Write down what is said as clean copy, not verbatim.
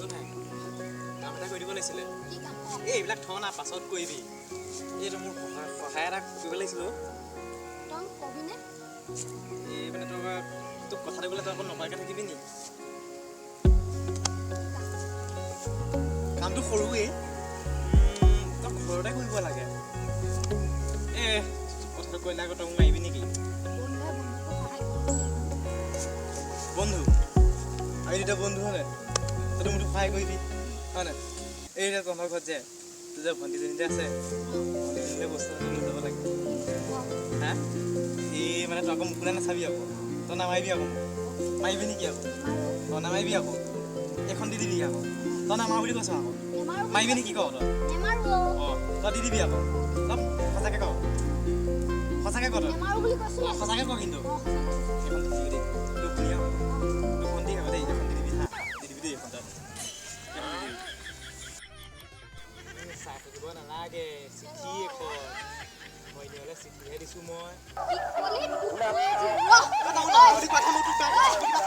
শুনচোন নাই, কাম এটা কৰি দিব লাগিছিলে। কি কাম, ক? এই এইবিলাক থ না, পাছত কৰিবি। এইটো মোৰ সহায় সহায় এটা কৰিব লাগিছিল অ'। তই মোক কবিনে? এই মানে তোক কথাটো ক'লে তই আকৌ নকৰাকৈ থাকিবি নি? কি কাম? কামটো সৰুৱেই, তই ঘৰতে কৰিব লাগে। এ কথাটো কৰিলে আকৌ তই মোক মাৰিবি নেকি? বন্ধুৱে বন্ধুকো সহায় কৰিব লাগিব। বন্ধু, আমি দুটা বন্ধু হয় নাই? তইতো মোৰতো সহায় কৰিবি, হয় নাই? এই যে তহঁতৰ ঘৰত যে তোৰ যে ভণ্টিজনী যে আছে, ভণ্টিজনীলৈ বস্তু এটা লৈ যাব লাগে। হা, এই মানে তই আকৌ মুখলৈ নাচাবি আকৌ, তই নামাৰিবি আকৌ মোক। মাৰিবি নেকি আকৌ? তই নামাৰিবি আকৌ। এখন দি দিবি আকৌ। তই নামাৰ বুলি কৈছ আকৌ। নেমাৰো। মাৰিবি নেকি ক তই? নেমাৰো। অঁ, তই দি দিবি আকৌ। তই সঁচাকে ক, সঁচাকে ক তই। নেমাৰো বুলি কৈছো। অঁ, সঁচাকে ক কিন্তু। অঁ, সঁচাকে। এখন দি দিবি দেই। তোৰ ভনী আকৌ, তোৰ ভণ্টি আকৌ দেই। এখন দি দিবি। হা, দি দিবি দেই এখন। তই এখন দি দিবি। চাই থাকিব নালাগে, চিঠি এখন মই এনেহ'লে চিঠিহে দিছোঁ মই। কি কলি? তোক কৈ আছো ৰ। কথা।